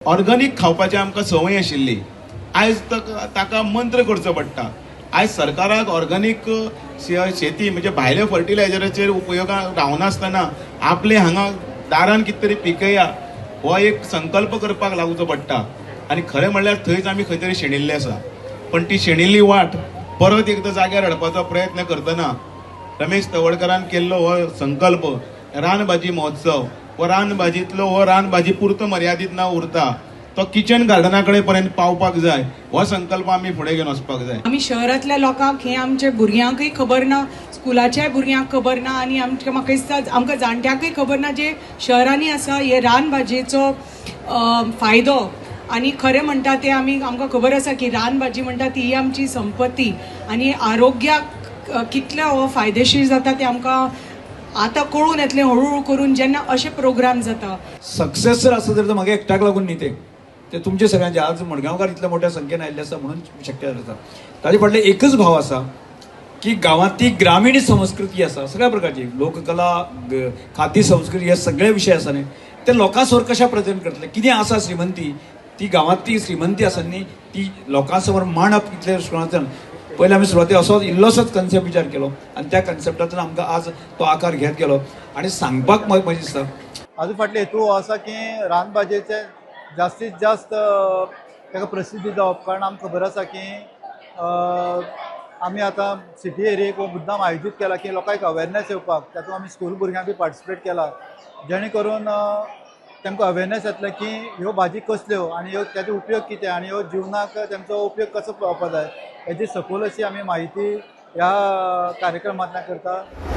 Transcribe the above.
Organic खावपाची आमकां संवय आशिल्ली, आयज ताका मंत्र करचो पडटा. आयज सरकाराक ऑर्गेनिक शेती म्हणजे भायल्या फर्टिलायझराचेर उपयोगाक रावनासतना आपले हांगा दारान कितें तरी पिकया हो एक संकल्प करपाक लागचो पडटा. आनी खरें म्हणल्यार थंयच आमी खंय तरी शेणिल्ले आसा, पण ती शेणिल्ली वाट परत एकदां जाग्यार हाडपाचो प्रयत्न करतना रमेश तवडकरान केल्लो हो संकल्प रानभाजी महोत्सव हो रानभाजीतलो हो रानभाजी पुरतो मर्यादीत ना उरता, तो किचन गार्डना कडेन पर्यंत पावपाक जाय हो संकल्प आमी फुडें घेवन वचपाक जाय. आमी शहरांतल्या लोकांक हें आमच्या भुरग्यांकय खबर ना, स्कुलाच्याय भुरग्यांक खबर ना, आनी आमच्या म्हाका दिसता आमकां जाणट्यांकय खबर ना जे शहरांनी आसा हे रानभाजयेचो फायदो. आनी खरें म्हणटा तें आमी आमकां खबर आसा की रानभाजी म्हणटा ती ही आमची संपत्ती आनी आरोग्याक कितले हो फायदेशीर जाता तें आमकां आतां कळून येतलें हळूहळू करून जेन्ना अशे प्रोग्राम जाता. सक्सेस जर आसा तर म्हाका एकट्याक लागून न्ही, तें तुमचे सगळ्यांचे. आज मडगांवकार इतल्या मोठ्या संख्येन आयिल्ले आसा म्हणून शक्य जाता. ताजे फाटले एकच भाव आसा की गांवांतली ग्रामीण संस्कृती आसा, सगळ्या प्रकारची लोककला, खाद्य संस्कृती, हे सगळे विशय आसा न्ही, ते लोकां समोर कशा प्रेजेंट करतले, कितें आसा श्रीमंती, ती गांवांतली श्रीमंती आसा न्ही ती लोकां समोर मांडप कितले दृश्टिकोनांतल्यान. पयलीं आमी सुरवातेक असोच इल्लोसोच कन्सेप्ट विचार केलो आनी त्या कन्सेप्टांतल्यान आमकां आज तो आकार घेत गेलो आनी सांगपाक म्हाका दिसता हाजो फाटलो हेतू हो आसा की रानभाजयेचे जास्तीत जास्त ताका प्रसिद्धी जावप, कारण आमकां खबर आसा की आमी आतां सिटी एरियेक हो मुद्दाम आयोजीत केला की लोकांक अवेरनेस येवपाक, तातूंत आमी स्कूल भुरग्यांक बी पार्टिसिपेट केला जेणे करून तांकां अवेरनेस येतलें की ह्यो भाजी कसल्यो आनी ह्यो ताजो उपयोग कितें आनी ह्यो जिवनाक तांचो उपयोग कसो जावपा जाय हेजी सखोल अशी आमी म्हायती ह्या कार्यक्रमांतल्यान करता.